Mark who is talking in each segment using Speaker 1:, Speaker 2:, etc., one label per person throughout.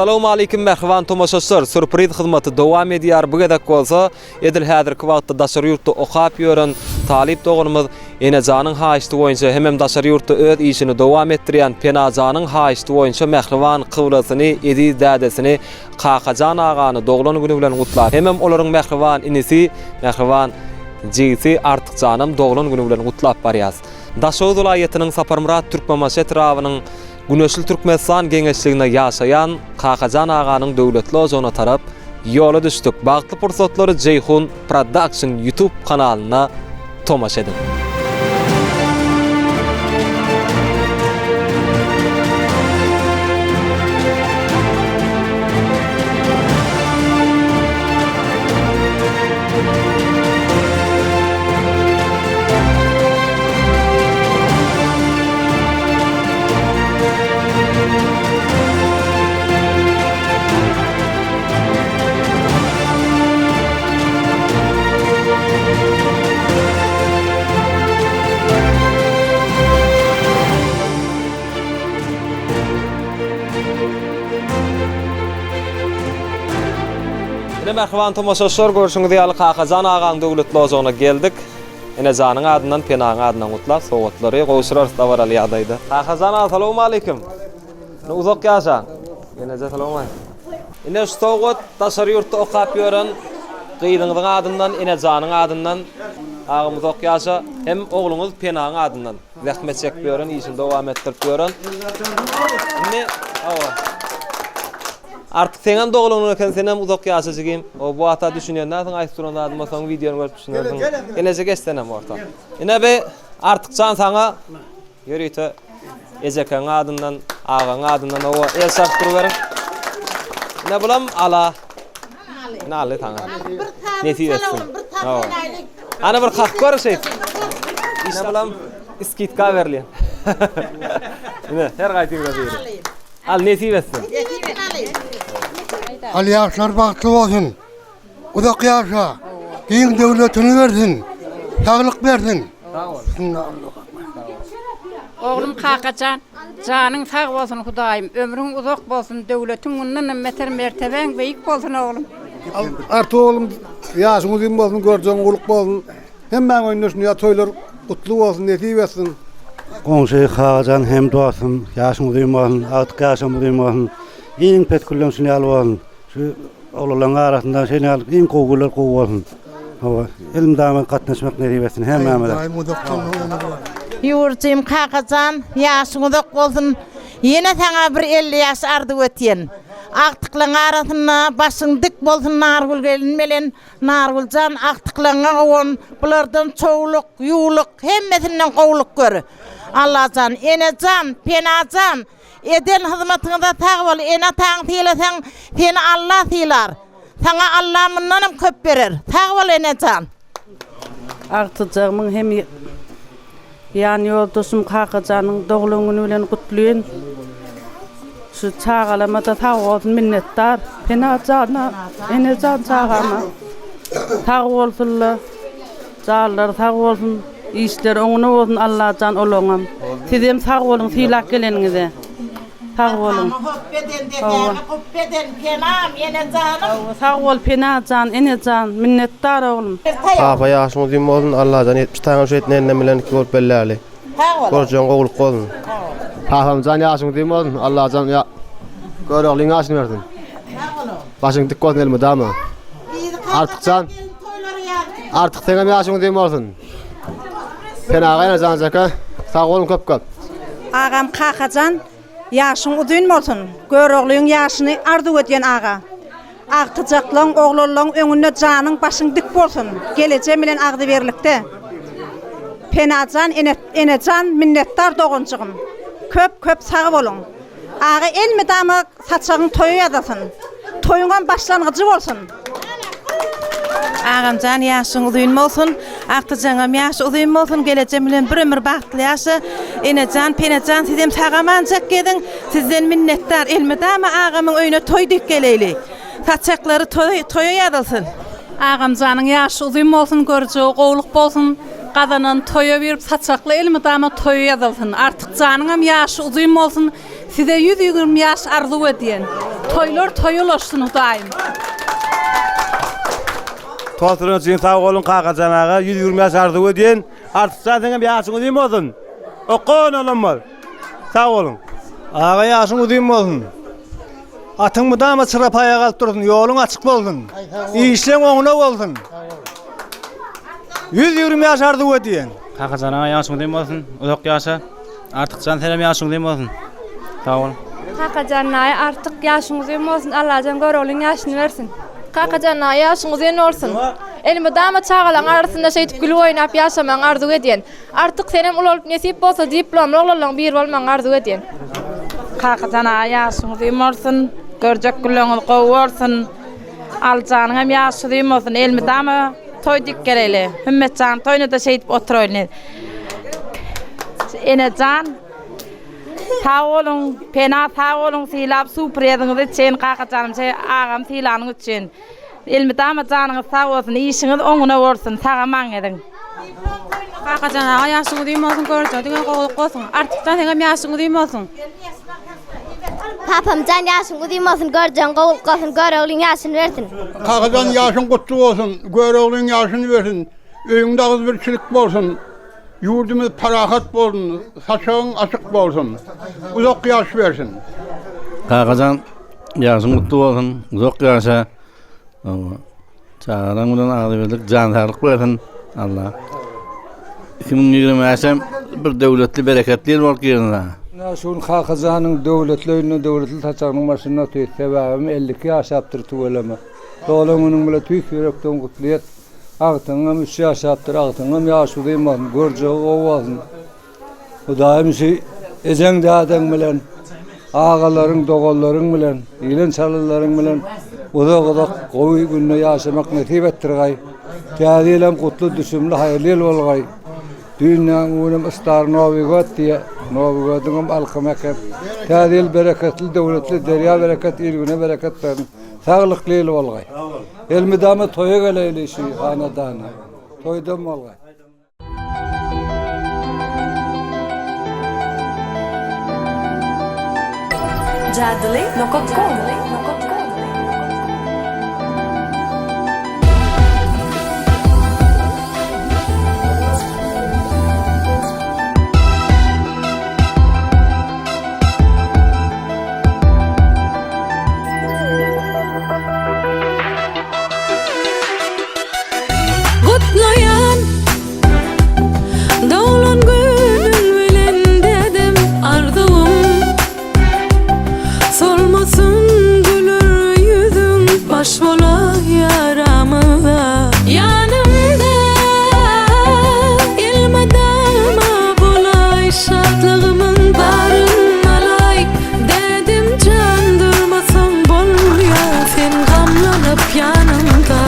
Speaker 1: Salowmaleýkim mähriban tomaşaçylar! Sýurpriz hyzmaty dowam edýär. Bu gezek bolsa edil häzirki wagtda daşary ýurtda okap ýören talyp doganymyz Enejanyň haýyşty boýunça hemem daşary ýurtda öz işini dowam etdirýän Penajanyň haýyşty boýunça mähriban kyblasyny, eziz dädesini Kakajan agany doglan güni bilen gutlap hemem olaryň mähriban inisi, mähriban jigisi Artykjanam doglan güni bilen gutlap barýas. Daşoguz welaýatynyň Saparmyrat Türkmenbaşy etrabynyň Güneşli Türkmenistan geňeşliginde ýaşaýan Kakajan aganyň döwletli ojagyna tarap ýola düşdük. Bagtly pursatlary Jeýhun Production YouTube kanalynda tomaşa ediň. Ine mähriban tomaşaçylar görşüňiz ýaly Kakajan agaň döwletli ojagyna geldik. Enejanyň adyndan Penaň adyndan gutlap sowgatlary gowşurarys dabaraly ýagdaýda. Kakajan aga salowmaleýkim. Ine uzak ýaşaň. Eneje salowmaleýkim. Ine şu sowgat daşary ýurtda okap ýören gyzyňyzyň adyndan Enejanyň adyndan agam uzak ýaşa hem ogluňyz Penaň adyndan zähmet çekip ýören işini dowam etdirip ýören. Indi hawa. Artyk seňem doglan gün eken senem uzak ýaşa jigim. O bu ata düşünýän dälsiň aýdyp duran zadyma soň wideony görüp düşünersiň. Eneje geç senem orta. Ine bi Artykjan saňa ýörite ejekeň adyndan, agaň adyndan owa el çarpyp duruberiň. Ine bulam ala. Ine aldy saňa. Nesip etsin. Ana bir kakyp gör şeýt. Ine bulam skitka berilýär. Ine her gaýsyňyza biri. Al nesip etsin.
Speaker 2: Al ýaşlar bagtly bolsun. Uzak ýaşa. Giň döwletini bersin. Saglyk bersin.
Speaker 1: Sag bol.
Speaker 3: Oglum Kakajan, janyň sag bolsun Hudaýym, ömrüň uzak bolsun, döwletiň mundanam beter mertebäň beýik bolsun oglum.
Speaker 2: Artyk oglum ýaşyň uzyn bolsun, görjegiň guluk bolsun. Hemmäň öýünde şunýa toýlar gutly bolsun, nesip etsin.
Speaker 4: Goňşy Kakajan hem dostum ýaşyň uzyn bolsun, agtyk ýaşam uzyn bolsun. Iň pes günleň şuny ýaly bolsun. Şu oglanlaryň arasynda şeýle ýaly iň gowy günler gowy bolsun. Hawa, elmydama gatnaşmak nesip etsin hemmämize.
Speaker 5: Ýurjym Kakajan ýaşyň uzak bolsun ýene saňa bir 50 ýaş arzuw etýän. Agtyklaň arasynda başyň dik bolsun Nargül gelin bilen Nargüljan agtyklaňňa gowan bulardan çowluk, ýuwluk hemmesinden gowluk gör. Allajan enejan, Penajan eden hyzmatyňyza sag bol ene-ataňy sylasaň seni Alla sylar. Saňa Alla mundanam köp berer. Sag bol enejan.
Speaker 6: Agtyjagymyň hem Ýan ýoldaşym Kakajanyň doglan güni bilen gutlaýyn. Şu çagalamada sag bolsun minnetdar. Pena jana, enejan çagama sag bolsunlar. Janlary sag bolsun. Işleri oňuna bolsun Allajan olaňam. Sizem sag boluň sylap geleniňize. Sag boluň.
Speaker 5: Arkama hop eden depäme gup eden Penam enejanym.
Speaker 6: Hawa sag bol Penajan enejan minnetdar oglum.
Speaker 7: Papa ýaşyň uzyn bolsun Allajan 70 taňa şu etni enden bilen iki bolup belläli. Görjegiň gowluk bolsun.
Speaker 8: Papamjan ýaşyň uzyn bolsun Allajan ýa Göroglyň ýaşyny bersin. Başyň dik bolsun elmydama. Artykjan Artyk seňem ýaşyň uzyn bolsun. Penaga ene janjaka sag boluň köp köp.
Speaker 9: Agam Kakajan ýaşyň uzyn bolsun Göroglyň ýaşyny arzuw edýän aga. Agtyjaklaň oglanlaň öňünde janyň başyň dik bolsun gelejem bilen agzybirlikde. Penajan ene enejan minnetdar doganjygym. Köp köp sag boluň. Aga elmydama Saçagyň toýa ýazasyn. Toýuňam başlangyjy bolsun.
Speaker 10: Agamjan ýaşyň uzyn bolsun. Agtyjaňam ýaşy uzyn bolsun. Gelejem bilen bir ömür bagtly ýaşa. Enejan, Penejan sizem sag-amanjak geziň. Sizden minnetdar. Elmydama agamyň öýüne toý dek geleýli. Saçaklary toý toýa ýazylsyn.
Speaker 3: Agamjanyň ýaşy uzyn bolsun görjegi gowluk bolsun gazanan toýa birip saçakly elmydama toýa ýazylsyn Artykjanyňam ýaşy uzyn bolsun.
Speaker 6: Size 120 ýaş arzuw edýän. Toýlar toýa ulaşsyn Hudaýym.
Speaker 4: Tostunyň üçin sag boluň Kakajan aga 120 ýaş arzuw edýän. Artykjan seňem ýaşyň uzyn bolsun. Okan olam bol. Sag boluň.
Speaker 2: Aga ýaşyň uzyn bolsun. Atyň mydama çyra paýa galyp dursun, ýoluň açyk bolsun. Işleň oňuna bolsun. 120 ýaş arzuw edýän.
Speaker 11: Kakajan aga ýaşyň uzyn bolsun, uzak ýaşa. Artykjan senem ýaşyň uzyn bolsun. Sag bol.
Speaker 12: Kakajan daýy Artyk ýaşyň uzyn bolsun Allajan Göroglyň ýaşyny bersin. Kakajan daýy ýaşyň uzyn bolsun. Elmydama çagalaň arasynda şeýdip gülüp oýnap ýaşamagyňy arzuw edýän. Artyk senem ulalyp nesip bolsa diplomly oglanlaň biri bolmagyňy arzuw edýän.
Speaker 6: Kakajan aga ýaşyň uzyn bolsun, görjek günleriňiz gowy bolsun. Alyjanyňam ýaşy uzyn bolsun, elmydama toý dik geleýli. Hümmetjanyň toýuna-da şeýdip oturaýly. Enejan sag boluň, Pena sag boluň sylap supreziňiz üçin, Kakajanym şeý agam sylanyň üçin. Elmydama janyňyz sag bolsun, işiňiz oňuna bolsun, sag-aman geziň.
Speaker 12: Kakajan aga ýaşyň uzyn bolsun görjek diňe gowulyk bolsun Artykjan seňem ýaşyň uzyn bolsun.
Speaker 13: Papamjan ýaşyň uzyn bolsun görjegiň gowulyk bolsun Göroglyň ýaşyny bersin.
Speaker 14: Kakajan ýaşyň gutly bolsun Göroglyň ýaşyny bersin öýüňde agzybirçilik bolsun ýurdumyz parahat bolsun saçagyň açyk bolsun uzak ýaş bersin.
Speaker 15: Kakajan ýaşyň gutly bolsun uzak ýaşa Çagalaň bilen agzybirlik jan saglyk bersin Allah. 2025 hem bir döwletli bereketli ýyl bolup girsin saňa.
Speaker 16: Ine şu gün Kakajanyň döwletli öýünde döwletli saçagynyň başynda otyrys. Sebäbim 52 ýaşapdyr tüweleme. Doglan günüň bile tüýs ýürekden gutlaýas. Agtygyňam üç ýaşapdyr. Agtygyňam ýaşy uzyn bolsun. Görjegi gowy bolsun. Hudaýym şu ejeň dädeň bilen, agalaryň, doganlaryň bilen, ýylan çalylaryň bilen uzak-uzak gowy günde ýaşamak nesip etdirgaý. Täze ýylam gutly, düşümli, haýyrly ýyl bolgaý. Düýnden günem Star Nowy God diýe, Nowy Godyňam alkymy eken. Täze ýyl bereketli, döwletli, derýa bereket, il-güne bereket bersin. Saglykly ýyl bolgaý. Elmydama toýa geleýli şu hanadana. Toýdan bolgaý.
Speaker 17: Jadyly nokat kom.
Speaker 18: Gutlaýan Doglan günüň bilen dädem arzuwym Solmasyn güler ýüzüň baş bolaý aramyza Ýanymda elmydama bolaý şatlygymyň baryn alaý Dädem jan durmasaň bolýa sen gamlanyp ýanymda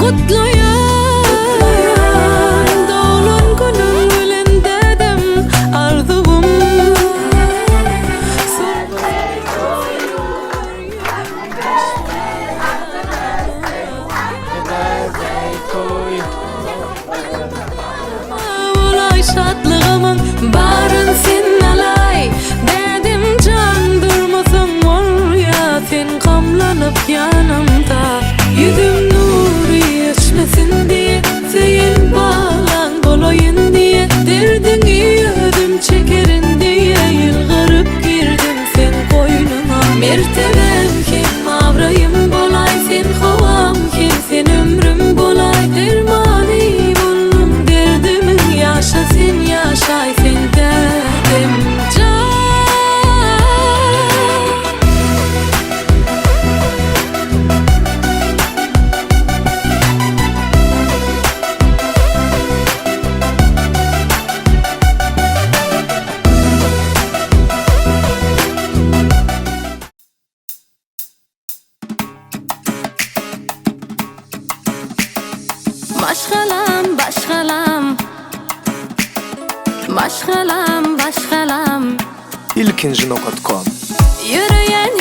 Speaker 18: Gutlaýan doglan günüň bilen dädem arzuwym. Bolaý şatlygymyň baryn sen alaý Dädem jan durmasaň bolýa sen gamlanyp ýanymda Ýüzüm nury öçmesin diýe söýen balaň bolaýyn diýe Derdiňi özüm çekerin diýe ýylgyryp girdim seň goýnuňa Mertebäm hem abraýym bolaý sen howam hem sen ömrüm bolaý Dermany boldum derdimiň ýaşa sen ýaşaý sen dädem jan. Maşgalam, başgalam Maşgalam, başgalam
Speaker 19: Ilkinji nokat kom.
Speaker 18: Ýöreýän.